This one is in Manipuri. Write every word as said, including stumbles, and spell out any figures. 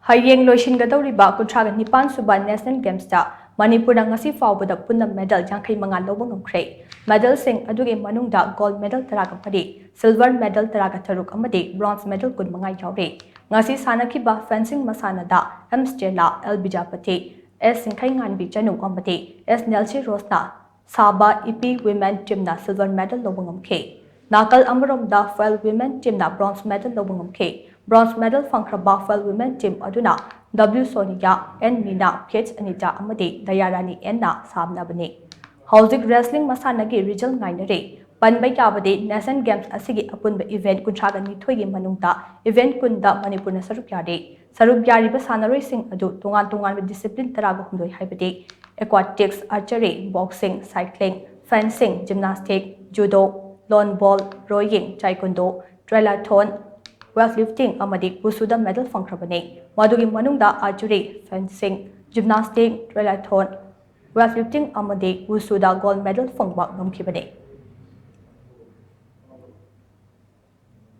ꯍꯌꯦꯡ ꯂꯣꯏꯁꯤꯟꯒꯗꯧꯔꯤꯕ ꯀꯨꯟꯊ꯭ꯔꯥꯒ ꯅꯤꯄꯥꯟ ꯁꯨꯕ National Gamesꯇ ꯃꯅꯤꯄꯨꯔꯅ ꯉꯁꯤ ꯐꯥꯎꯕꯗ ꯄꯨꯟꯅ medal ꯌꯥꯡꯈꯩ ꯃꯉꯥ ꯂꯧꯕ ꯉꯝꯈ꯭ꯔꯦ꯫ Medalꯁꯤꯡ ꯑꯗꯨꯒꯤ ꯃꯅꯨꯡꯗ gold medal ꯇꯔꯥꯒ ꯃꯔꯤ, silver medal ꯇꯔꯥꯒ ꯇꯔꯨꯛ ꯑꯃꯗꯤ bronze medal ꯀꯨꯟꯃꯉꯥ ꯌꯥꯎꯔꯤ꯫ ꯉꯁꯤ ꯁꯥꯟꯅꯈꯤꯕ fencing ꯃꯁꯥꯟꯅꯗ M ꯁ꯭ꯇꯦꯂꯥ, L ꯕꯤꯖꯥꯄꯇꯤ, S ꯁꯤꯡꯈꯩꯉꯥꯟꯕꯤ ꯆꯅꯨ ꯑꯃꯗꯤ S ꯅꯦꯜꯁꯤ ꯔꯣꯁꯅ ꯁꯥꯕ ꯏꯄꯤ women teamꯅ silver medal ꯂꯧꯕ ꯉꯝꯈꯤ꯫ ꯅꯥꯀꯜ ꯑꯃꯔꯣꯝꯗ Fal women teamꯅ bronze medal ꯂꯧꯕ ꯉꯝꯈꯤ꯫ Bronze medal ꯐꯪꯈ꯭ꯔꯕ Fal women team ꯑꯗꯨꯅ W ꯁꯣꯅꯤꯌꯥ, N ꯃꯤꯅꯥ, H ꯑꯅꯤꯇꯥ ꯑꯃꯗꯤ ꯗꯌꯥꯔꯥꯅꯤ Nꯅ ꯁꯥꯝꯅꯕꯅꯤ꯫ ꯍꯧꯖꯤꯛ wrestling ꯃꯁꯥꯟꯅꯒꯤ result ꯉꯥꯏꯅꯔꯤ꯫ ꯄꯟꯕ ꯌꯥꯕꯗꯤ National Games ꯑꯁꯤꯒꯤ ꯑꯄꯨꯟꯕ event ꯀꯨꯟꯊ꯭ꯔꯥꯒ ꯅꯤꯊꯣꯏꯒꯤ ꯃꯅꯨꯡꯗ event ꯀꯨꯟꯗ ꯃꯅꯤꯄꯨꯔꯅ ꯁꯔꯨꯛ ꯌꯥꯔꯤ꯫ ꯁꯔꯨꯛ ꯌꯥꯔꯤꯕ ꯁꯥꯟꯅꯔꯣꯏꯁꯤꯡ ꯑꯗꯨ ꯇꯣꯉꯥꯟ ꯇꯣꯉꯥꯟꯕ discipline ꯇꯔꯥꯒ ꯍꯨꯝꯗꯣꯏ ꯍꯥꯏꯕꯗꯤ aquatics, archery, boxing, cycling, fencing, gymnastic, judo, lawn ball, rowing, taekwondo, triathlon, weightlifting ꯑꯃꯗꯤ wushuꯗ medal ꯐꯪꯈ꯭ꯔꯕꯅꯤ꯫ ꯃꯗꯨꯒꯤ ꯃꯅꯨꯡꯗ archery, fencing, gymnastic, triathlon, weightlifting ꯑꯃꯗꯤ wushuꯗ gold medal ꯐꯪꯕ ꯉꯝꯈꯤꯕꯅꯤ꯫